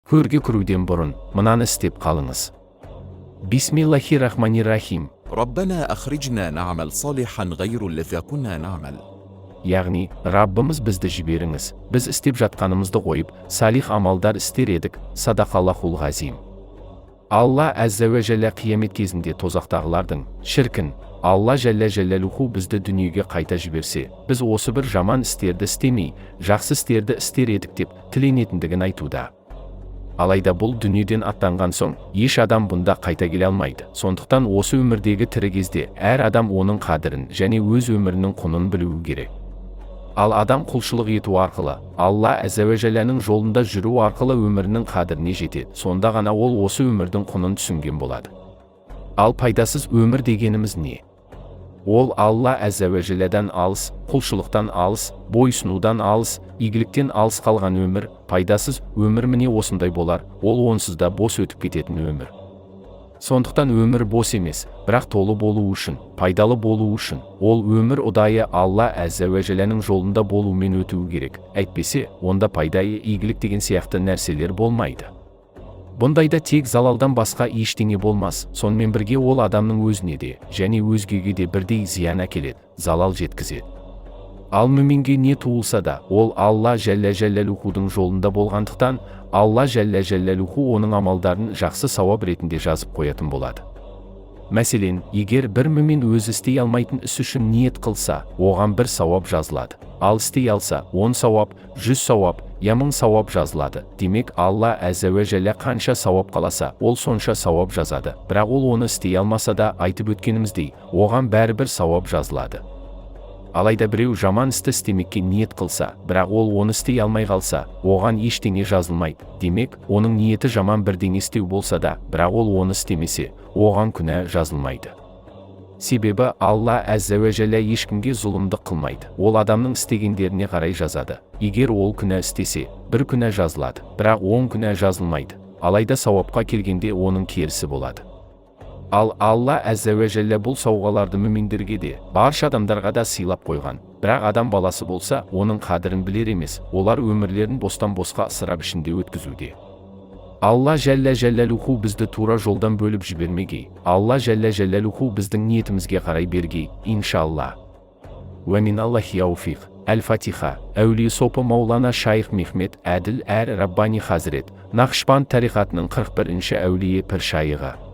Көрге кіруден бұрын мынаны істеп қалыңыз. Бисмиллахи рахмани рахим. ربنا أخرجنا نعمل صالحا غير الذي كنا نعمل. Яғни, Раббымыз, бізді жіберіңіз, біз істеп жатқанымызды қойып, салих амалдар істер едік. Садақаллахул ғазим. Алла әззә уә жәллә қиямет кезінде тозақтағылардың: «Шіркін, Алла жәллә жәлләлуху бізді дүниеге қайта жіберсе, біз осы бір жаман істерді істемей, жақсы істерді істер едік», – деп тіленетіндігін айтуда. Алайда бұл дүниеден аттанған соң еш адам бұнда қайта келе алмайды. Сондықтан осы өмірдегі тірі кезде әр адам оның қадірін және өз өмірінің құнын білуі керек. Ал адам құлшылық ету арқылы, Алла әзәуә жолында жүру арқылы өмірінің қадіріне жетеді. Сонда ғана ол осы өмірдің құнын түсінген болады. Ал пайдасыз өмір дегеніміз не? Ол Алла әзәуә алыс, құлшылықтан алыс, бойсұнудан алыс, игіліктен алыс қалған өмір. Пайдасыз өмір міне осындай болар. Ол онсыз да бос өтіп кететін өмір. Сондықтан өмір бос емес, бірақ толы болу үшін, пайдалы болу үшін ол өмір ұдайы Алла әззә жолында болумен өтуі керек. Әйтпесе онда пайда, игілік деген сияқты нәрселер болмайды. Бұндайда тек залалдан басқа ештеңе болмас. Сонымен бірге ол адамның өзіне де және өзгеге де бірдей зиян әкеледі, залал жеткізеді. Ал мүминге не туылса да, ол Алла жәллә жәлләлухудың жолында болғандықтан, Алла жәллә жәлләлуху оның амалдарын жақсы сауап ретінде жазып қоятын болады. Мәселен, егер бір мүмин өзі істей алмайтын іс үшін ниет қылса, оған бір сауап жазылады. Ал істей алса, 10 сауап, 100 сауап, я 1000 сауап жазылады. Демек, Алла әззә жәллә қанша сауап қаласа, ол сонша сауап жазады. Бірақ ол оны істей алмаса да, айтып өткеніміздей, оған бәрібір сауап жазылады. Алайда біреу жаман істі істемекке ниет қылса, бірақ ол оны істей алмай қалса, оған ештеңе жазылмайды. Демек, оның ниеті жаман бірдеңе істеу болса да, бірақ ол оны істемесе, оған күнә жазылмайды. Себебі Алла әззә жәллә ешкімге зұлымдық қылмайды. Ол адамның істегендеріне қарай жазады. Егер ол күнә істесе, бір күнә жазылады, бірақ 10 күнә жазылмайды. Алайда сауапқа келгенде оның керісі болады. Ал Алла әззә жәллә бұл сауғаларды мүминдерге де, барша адамдарға да сыйлап қойған. Бірақ адам баласы болса, оның қадірін білер емес. Олар өмірлерін бостан босқа ысырап ішінде өткізуде. Алла жәллә жәлләлуху бізді тура жолдан бөліп жібермегей. Алла жәллә жәлләлуху біздің ниетімізге қарай бергей, иншалла. Уә миналлахи тауфиқ. Әл Фатиха. Әулие сопы Маулана Шайх Мехмед Әділ әр Раббани Хазірет, Нақшбанд тариқатының 41-ші әулие пір шайығы.